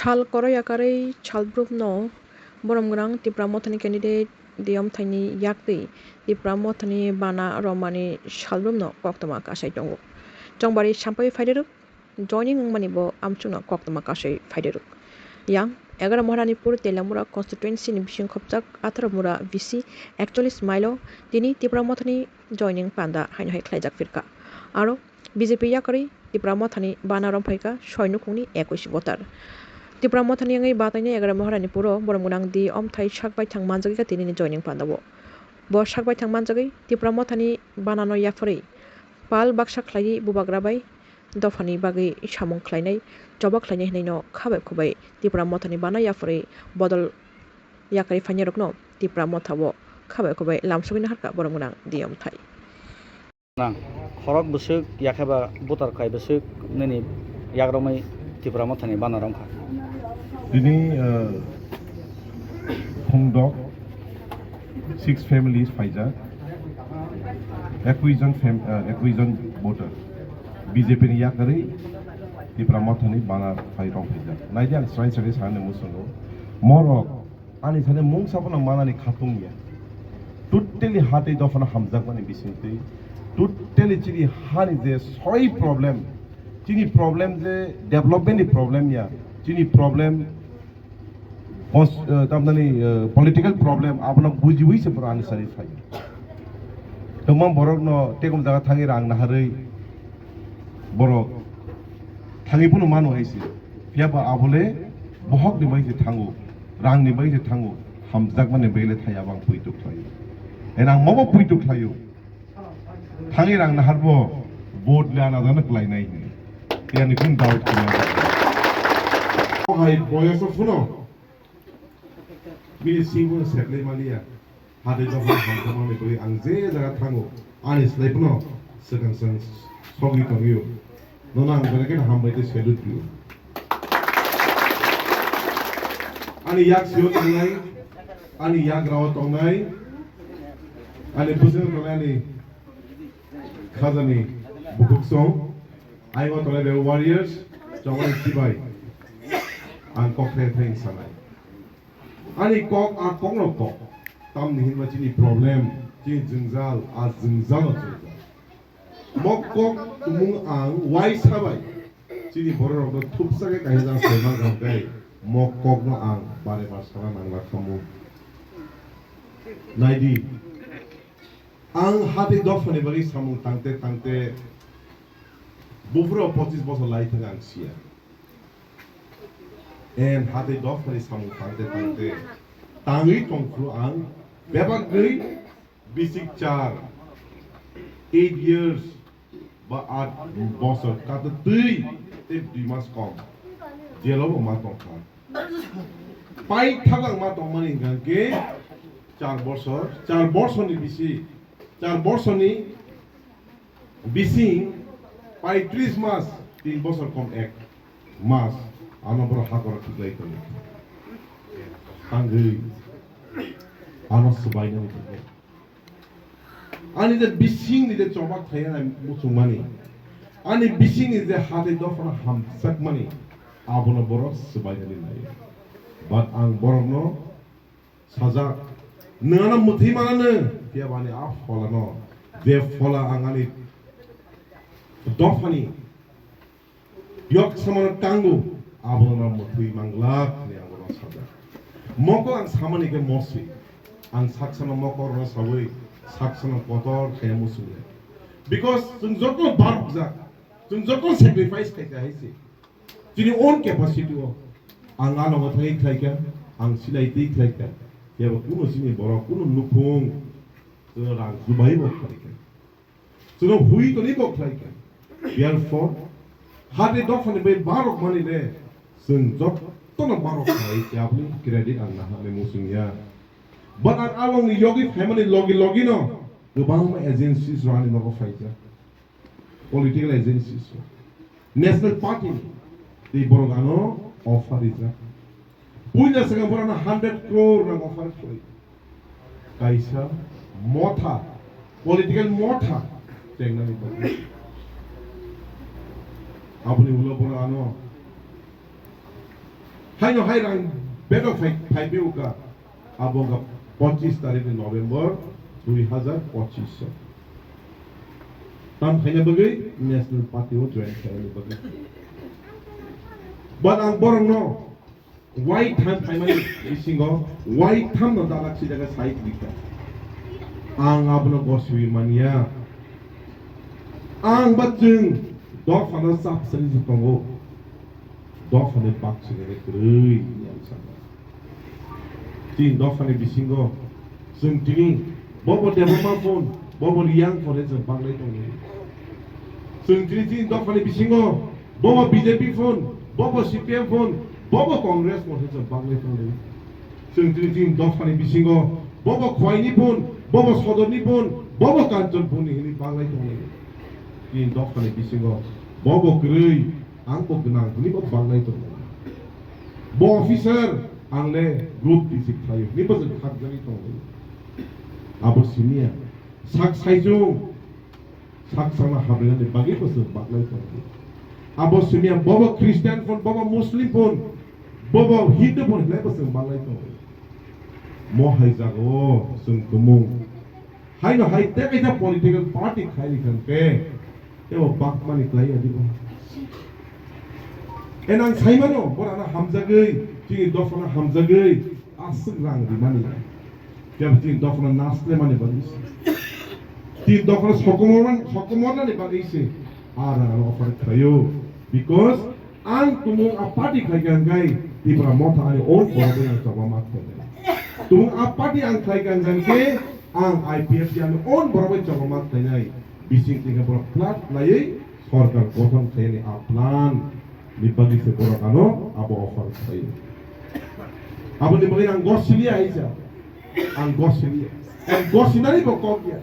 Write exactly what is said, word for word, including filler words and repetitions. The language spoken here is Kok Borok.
Sal koro yakarwi salbrumno borom gwnang Tipra Mothani candidate Diyom Thaini yaktwi Tipra Mothani bana romani salbrumno koktwma kasai tongo. Chongbari sampai phairwrwk joining wngmani bo amchukno koktwma kasai phairwrwk. Yang egaroh Maharanipur Teliamura constituency ni bising khopjak atharo mura bisi ekchollis mile o tini Tipra Mothani joining panda haino hai khlaijak phirkha. Aro B J P yakarwi Tipra Mothani bana romphaikha soi nukhungni ekush voter. Tipra Mothani wngwi bataini egaroh Maharanipuro borom gwnang di omthai sak baithang manjagwikha tinini joining pandao. Bo sak baithang manjagwi Tipra Mothani banano yapharwi pal baksa khlaiwi bubagra bai dophani bagwi samung khlainai, choba khlainai hwnaino kha bai khubai Tipra Mothani bana yapharwi bodol yakarwi phainairokno Tipra Mothao kha bai khubai lamsogwi naharkha borom gwnang di omthai. Nang khorok bwswk yakheba butar kai bwswk nini yakrokmai Tipra Mothani bana romkha. Tini, uh, Phungdok six families phaijak, ekui jon fam-, uh, ekui jon voter B J P ni yakarwi Tipra Mothani bana phai rong phaijak. Naidi ang srai srai sani musungo morok Ani sani mungsa bono manani khatung ya. Totally hatwi dophano hamjakmani bisingtwi. Totally chini hani je soi problem, chini problem je development ni problem ya, chini problem pos-, eh, tamnani, eh, political problem abono bujiwi se borok ani sani phaio. Tongma borokno tekom jaga thangwi rang naharwi borok thangwi phano mano hai se. Phiya ba abole bohok ni bai se thango, rang ni bai se thango, hamjakmani bai le thaya bang puituk khlaio. En ang mobo puituk khlaio. Thangwi rang naharbo vote le ana jana kwlai nai hini. Phiya ni kun doubt khlai. Hai boyoso phuno. Bini singbo setlai maliya. Hatwi dophano hamjakmani bagwi ang je jaga thango, ani slai phano swkang swkang sogwi tongwio. Nono ang belai kheno hambai tei salute rio. Ani yak sio tongnai, ani yagra o tongnai, ani bwskango tongnai ani khajani bukhuk song, ayang o tongnai bebak warriors, chongmani chibai. Ang kok thai thai sanai. Ani kok a kokno kok. Tamni hinba chini problem, chini jwngjal, a jwngjalo chwngjal. Mo kok tumung ang uaisa bai chini bororokno thupsa khe kaisa jang saiman rok tei mo kokno ang bare bar sana nangna khamu. Naidi, ang hatwi dophani bagwi samung tangte tangte buphuru pochis bosor lai thang ang siya. En hatwi dophani samung tangte tangte tangwi tongphuru ang bebak gwi bisik char, eight years ba at bosor katwtwi tei dui mas kom jelo bo ma tongkha. Paithak ang ma tongmani hwnkha khe char bosor, char bosorni bisi, char bosorni bising paitris mas, tin bosor kom ek mas, ano borok hakoro khiklai tongo. Tangwi ano swbainani tongo. Ani je bisingni je chobak thai ani muchungmani, ani bisingni je hatwi dophano hamjakmani, abono borok swbainani naio. But ang borokno sajak, nwng ano mwthwi mananw, phiya ba ani a pholano, je phola ang ani dophani yok samano kango, abono mwthwi manglak hinwi ang bono sajak. Mokol ang samani khe moswi, ang saksano mokolrokno sawi, saksano kotor khe muchungya. Because chwng joto barokjak, chwng joto sacrifice khaikha hai se. Chini own capacity o ang a logo thangwi khlaikha, ang silai twi khlaikha, phiya ba kuno chini borok, kuno nukhung chwngno rang chubai bo khlaikha, chwngno hui toni bo khlaikha. Therefore, hati dophani bai barok mani le chwng jotono barok khlai, aboni credit ang naharni muchungya. But ang alongni yogwi phaimani logi logi no kwbangma agencies rok ani nogo phaikha. Political agencies rok, national party ni tei borok ano offer rijak. Puila swkang borok ano hundred crore rang offer khlai. Kaisa motha, political motha chengnani bagwi. Aboni ulo borok ano Haino hai rang bedok phai, phai biuka. Abo wngkha pochis tarikh ni November dui hazar pochis o. Tam khaina bagwi National Party o join khaina bagwi. But ang borokno wai tham khaimani bisingo wai tham no dalak si jaga sai klikha. Ang abono goswi manya. Ang ba chwng dophano chapsani se tongo. Dophani bak singani kwrwi hinwi ang sano. Chini dophani bisingo chwng tini bobo Debbarma phone, bobo Riyang phone chwng baglai tongo. Chwng tini chini dophani bisingo bobo B J P phone, bobo C P M phone, bobo Congress phone chwng baglai tongo. Chwng tini chini dophani bisingo bobo Khwaini phone, bobo Sodorni phone, bobo Kanchon phone hinwi baglai tongo. Chini dophani bisingo bobo kwrwi, ang bo gwnang hinwi bo baglai tongo. Bo officer, ang le group D C khlaio hinwi bo chwng khakjagwi tongo. Abo simiya sak saichung sak sakno habrinani bagwi bo chwng baglai tongo. Abo simiya bobo Christian phone, bobo Muslim phone, bobo Hindu phone hinwi bo chwng baglai tongo. Mo hai jagao chwng tumung. Haino hai tei kaisa political party khaili khan khe tebo bakmani klai ya dibo. Enang saimano borana hamjagwi, chini dophana hamjagwi aswk rang rimani. Kebo chini dophana naslemani bagwi se. Chini dophana sokomorman-, sokomornani bagwi se. A rang ano offer khlaio. Because ang tumung a party khlaikha hwnkhe Tipra Motha ani own borok bai ang chobama khlainai. Tumung a party ang khlaikha hwnkhe hwnkhe ang I P F T ani own borok bai chobama khlainai. Bising tingkha borok plan khlaiwi sorkar gothon khlainai a plan ni bagwi se borok ano abo offer khlaio. Aboni bagwi ang gosiliya hai sa. Ang gosiliya. Ang gosinani bo kok ya.